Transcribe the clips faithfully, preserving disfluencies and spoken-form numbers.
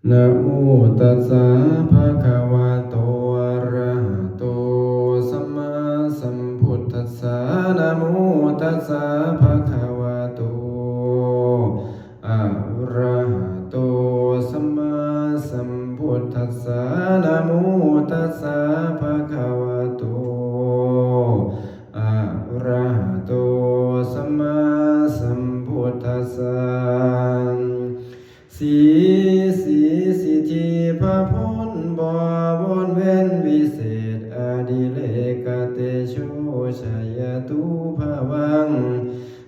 นะโมตัสสะภะคะวะโต อะระหะโต สัมมาสัมพุทธัสสะ นะโมตัสสะภะคะวะโต อะระหะโต สัมมาสัมพุทธัสสะ นะโมตัสสะภะคะวะโต อะระหะโต สัมมาสัมพุทธัสสะ สี สี สิทธิพระพรบ่วอนแว่นวิเศษ อดิเรกเตโช ชยตุพะวัง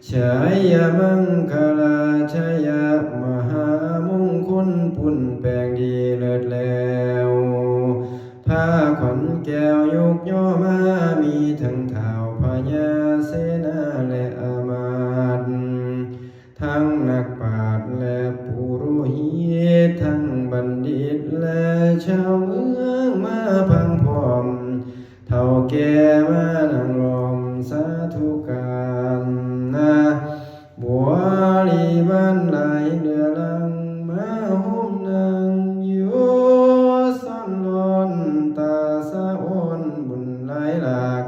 ชยมังคลา ชยมหามงคล ปุ้นแปงดีเลิศแล้ว พาขวัญแก้วยกย่อมา มีทั้งท้าวพญาเสนาและอามาตย์ ทั้งนักปราชญ์และปุโรหิต ทั้งบัณฑิตและชาวเมืองมาพังพร้อม เฒ่าแก่มานั่งล้อมสาธุการนะ บริวารหลายเรือลังมาโฮมนั่งอยู่ซ้อนลอน ตาสะออนบุญหลายหลาก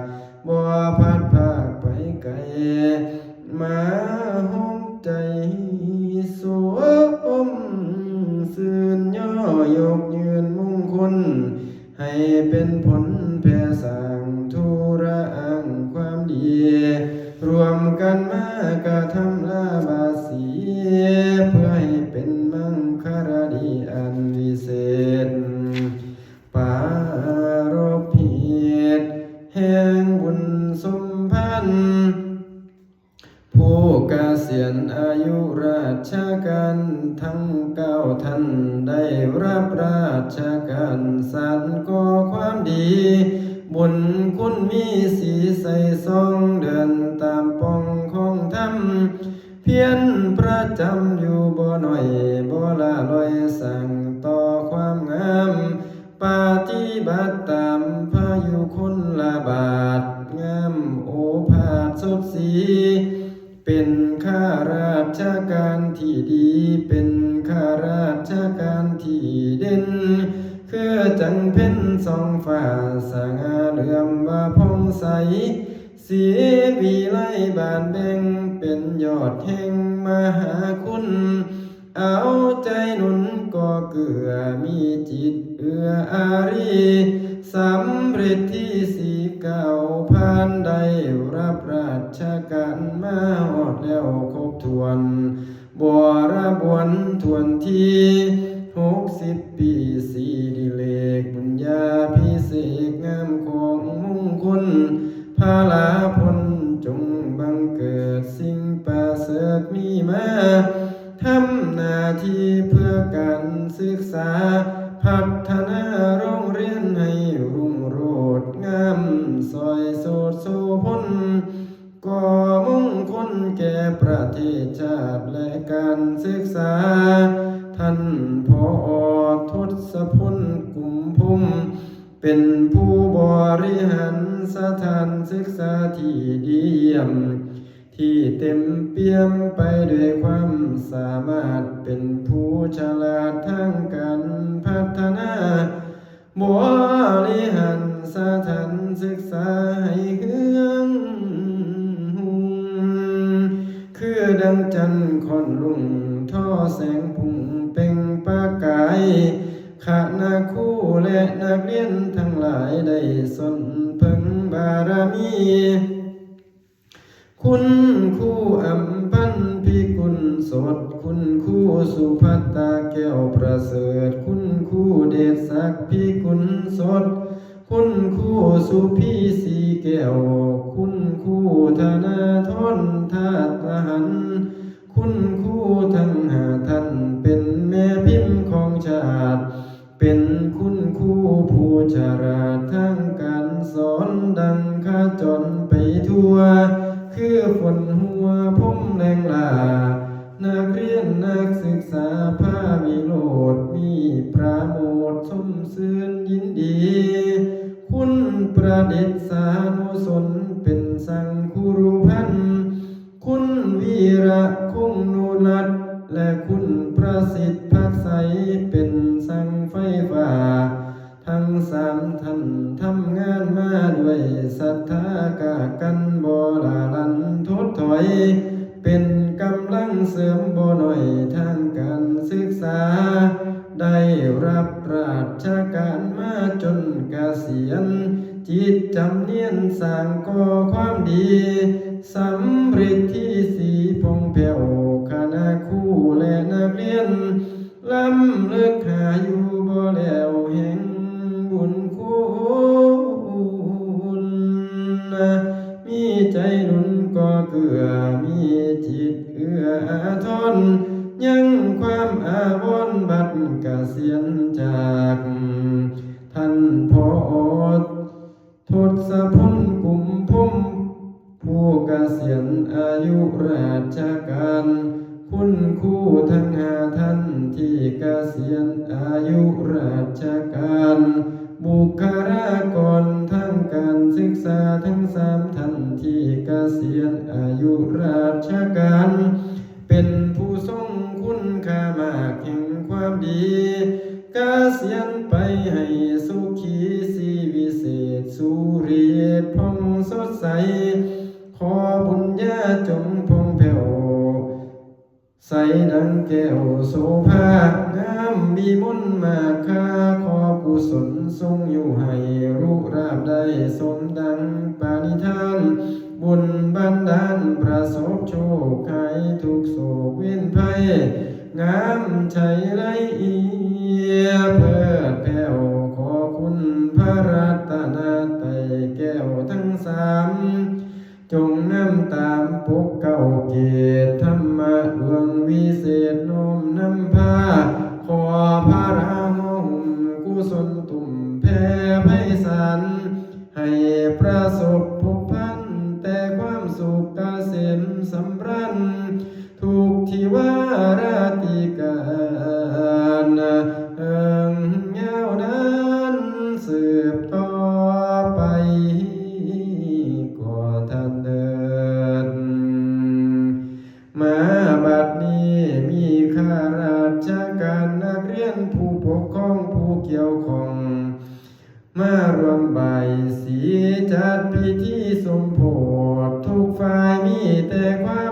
บ่พัดพรากไปไกล มาโฮมใจสวมซื่น ย่อยกยืนมงคล ให้เป็นผลแผ่สร้างธุระอ้างความดี รวมกันมากระทำลาบาสี เพื่อให้เป็นมังคลดีอันวิเศษ ปารบเหตุแห่งบุญสมพันธ์ ผู้เกษียณอายุราชการทั้งเก้าท่าน ได้รับราชการสานก่อความดี บุญคุณมีสีใสส่อง เดินตามปองของธรรม เพียรประจำอยู่บ่หน่อยบ่ละลอย สร้างต่อความงาม ปฏิบัติตามพยุคลบาท งามโอภาสสดสี เป็นข้าราชการที่ดี เป็นข้าราชการที่เด่น คือจั่งเพ็ญส่องฟ้า สง่าเหลื่อมว่าผ่องใส สีวิไลบานแบ่ง เป็นยอดแห่งมหาคุณ เอาใจหนุนก่อเกื้อ มีจิตเอื้ออารี สำเร็จที่สีเก้าผ่าน ได้รับราชการมาฮอดแล้วครบถ้วน บรบวนถ้วนที่หกสิบปี สีดิเลกบุญญาภิเษกงามของมงคล พลาพลจงบังเกิด สิ่งประเสริฐมีมา ทำหน้าที่เพื่อการศึกษา พัฒนาโรงเรียนให้รุ่งโรจน์งาม สวยโสดโสภณ ก่อมงคลแก่ประเทศชาติและการศึกษา ท่านผอทศพล กุมภพ เป็นผู้บริหารสถานศึกษาที่ดีเยี่ยม ที่เต็มเปี่ยมไปด้วยความสามารถ เป็นผู้ฉลาดทางการพัฒนา บริหารสถานศึกษาให้เฮืองฮุง คือดังจันทร์ค่อนรุ่ง ทอแสงพุ่งเปล่งประกาย คณะครูและนักเรียนทั้งหลายได้สนเพิ่งบารมี คุณครูอำพันธ์พิกุลสด คุณครูสุภัตตาแก้วประเสริฐ คุณครูเดชศักดิ์พิกุลสด คุณครูสุพีศรีแก้ว คุณครูธนาธร ธาตุละหัน คุณครูทั้งห้าท่านเป็นแม่พิมพ์ของชาติ เป็นคุณครูผู้ฉลาดทางการสอน ดังขจรไปทั่ว คือฝนหัวพรมแรงหลา นักเรียนนักศึกษาพาวิโรจน์ มีประโมทชมชื่นยินดี คุณประดิษฐานุสรณ์เป็นสังคุรุพันธ์ คุณวีระคงนุรัตน์ และคุณประสิทธิ์พักใสเป็น ทำงานมาด้วยศรัทธากากันบ่ละลันทดถอย เป็นกำลังเสริมบ่น้อยทางการศึกษา ได้รับราชการมาจนเกษียณ จิตจำเนียนสร้างก่อความดี สำเร็จที่สีผ่องแผ้ว คณะครูและนักเรียน ล้ำเลิกหาอยู่บ่แล้วแห่งบุญคุณ มีใจหนุนก่อเกื้อ มีจิตเอื้ออาทร ยังความอาวรณ์บัดเกษียณจาก ท่านผอ ทศพล กุมพรหม ผู้เกษียณอายุราชการ คุณครูทั้งห้าท่านที่เกษียณอายุราชการ บุคลากรทางการศึกษาทั้งสามท่านที่เกษียณอายุราชการ เป็นผู้ทรงคุณค่ามากแห่งความดี เกษียณไปให้สุขีสีวิเศษ สุริเยศผ่องสดใส ขอบุญญาจงผ่องแผ้ว ใสดังแก้วโสภา งามวิมลมาค่า ขอกุศลทรงอยู่ให้รุราบได้สมดังปณิธาน บุญบันดาลประสบโชค หายทุกข์โศกเวรภัย งามชัยไร้เอีย เพิดแผ้วขอคุณพระรัตนตรัย แก้วทั้งสาม จงนำตามปกเกล้าเกศ ธรรมะดวงวิเศษน้อมนำพา ขอพระราหอมกุศลตุ่มแผ่ไพศาล ให้ประสบพบพันแต่ความสุขเกษมสำราญ ทุกข์ที่ว่าราตรีการเอิงยาวนานสืบต่อไป ก็เถิด มาบัดนี้มีข้าราชการนักเรียนผู้ปกครองผู้เกี่ยวข้อง มาร่วมบายสีจัดพิธีสมโภช ทุกฝ่ายมีแต่ความ